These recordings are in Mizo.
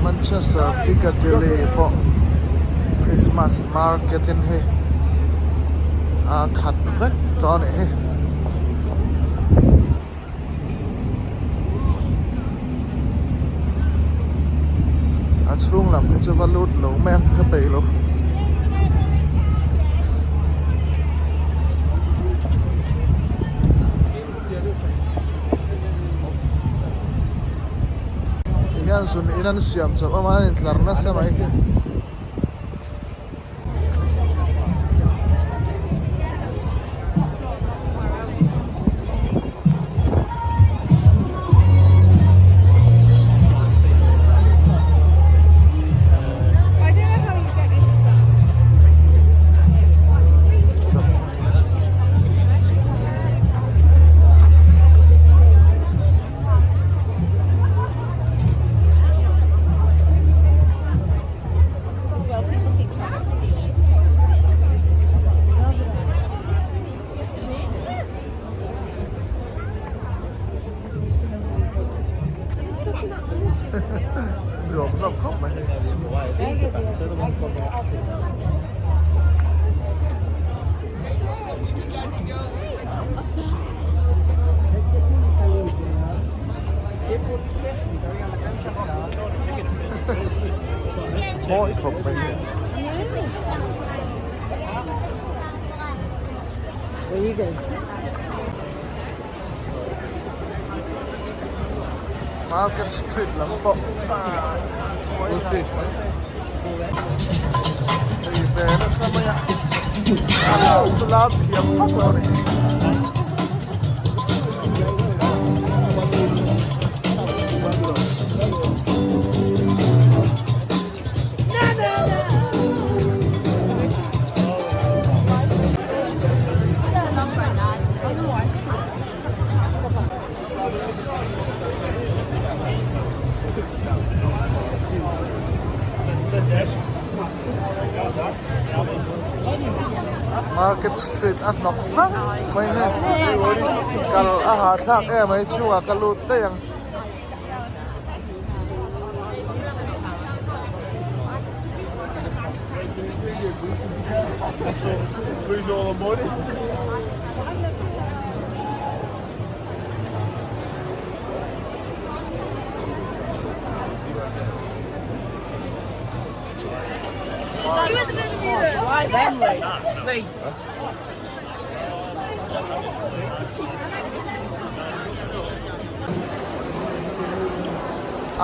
Manchester Piccadilly pawh Christmas market in hei a khat vek tawh a nih hi. A chhung lam hi chu va lut lo mai ang ka peih lo. Ti hian zun in an siam chawp a mahni tlar nasa mai hi. Nuam hlawm khawp mai hei. Mawi khawp mai hi. Market street lam pawh mawi khawp mai hei. Hei ve nasa mai a a lam thiam vak lo a ni. Market street a hnawk hlak mai hei kal a hahthlak em mai chhungah ka lut daih ang.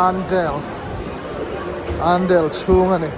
Andel Andel chhung a ni.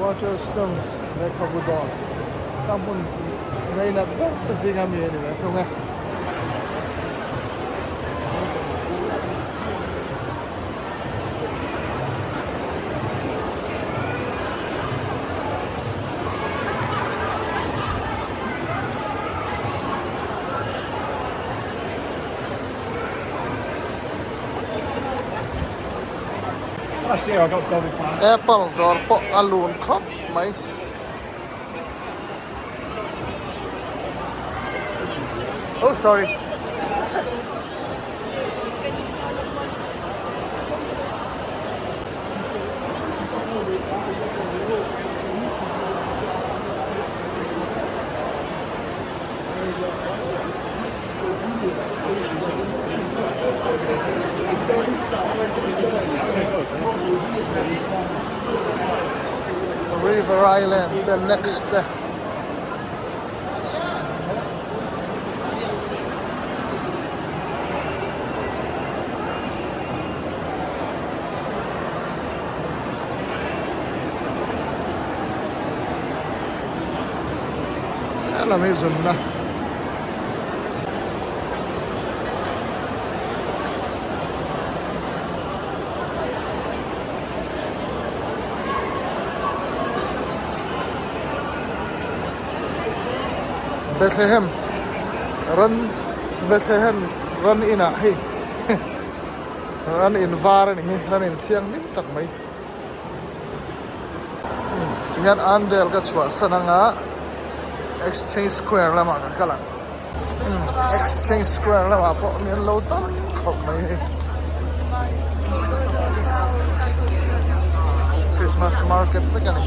Waterstones lehkhabu dawr ka hmun ngainat ber te zinga mi a ni ve thung e. Apple dawr pawh a lun khawp mai. Oh sorry. River Island the next te. Helam hi zunna. Bethlehem ran Bethlehem ran inah hei ran in var a ni hi ran in thianghlim tak mai tihian Andale ka chhuahsan anga Exchange Square lamah ka kal ang Exchange Square lamah pawh mi an lo tam khawp mai hei Christmas market vek a ni.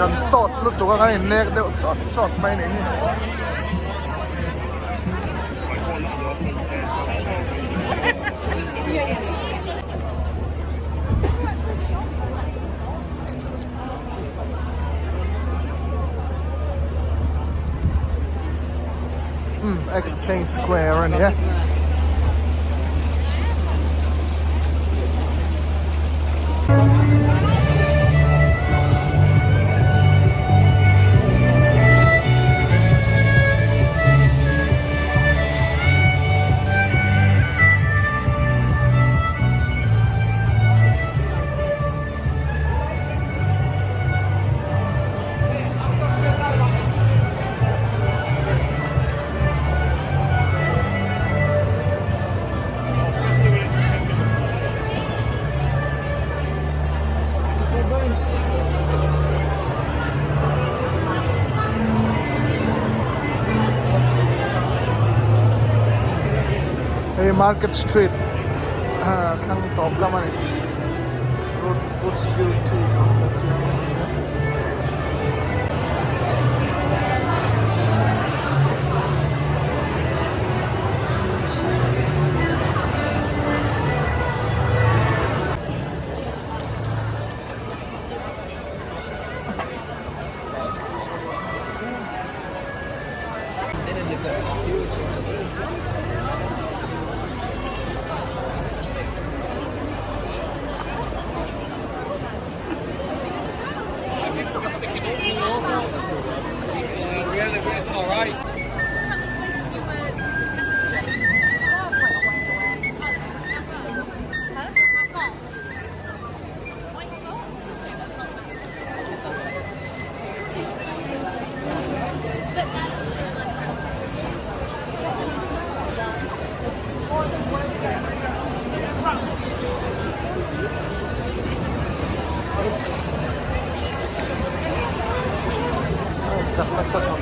Kan tawt lutuk a kan innek deuh chawt chawt mai a nih hi. Umm exchange square a ni e. Hei market street thlang tawp lam a ni. Roots Beauty a tih ang a ni a. Chak nasa khawp.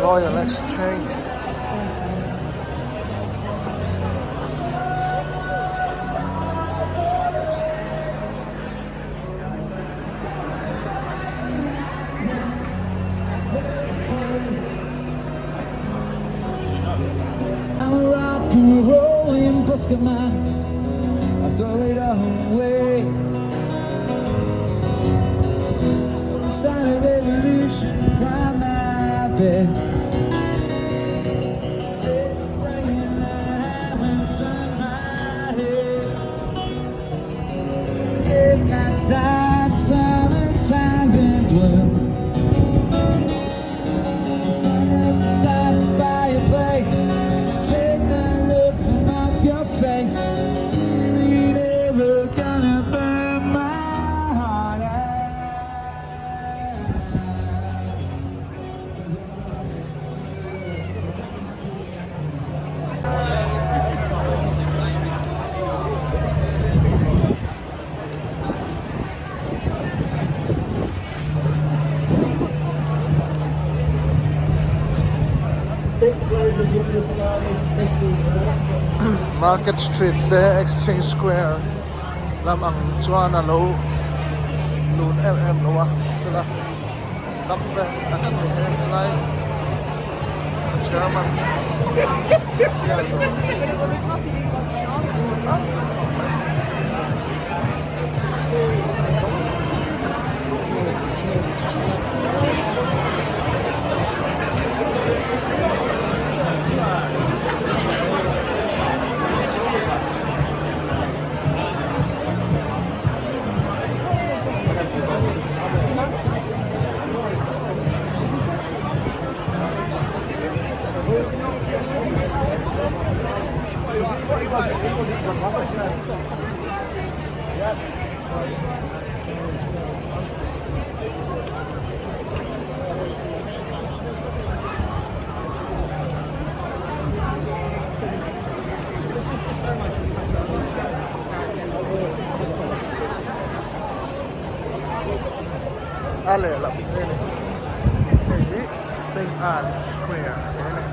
Royal Exchange. I'm a rock and rolling busker man. I throw it all away. Start a revolution from my bed. Take the brain that I have inside my head. Outside, summertime's in bloom. Inside the fireplace, take the look from off your face. You ain't ever gonna burn my heart out. Market street te exchange square lam ang chuan a lo lun em em lo a mahsela tam ve tak a ni e helai chairman hian. A lehlam te ni hei hi Saint Anne Square te a ni.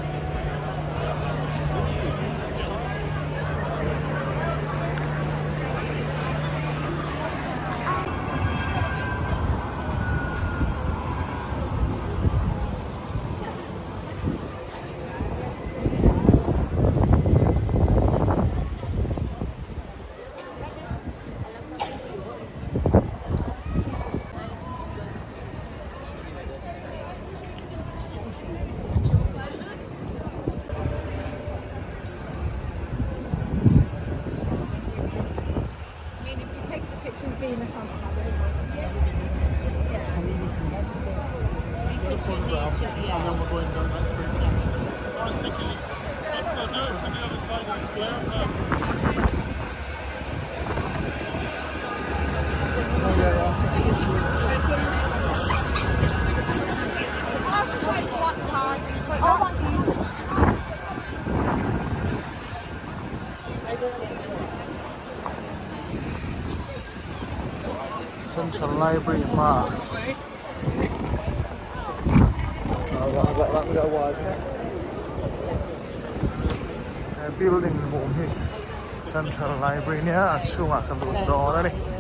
Central Library hmaah he building hmuh hi Central Library nia a chhungah ka lut dawn a ni.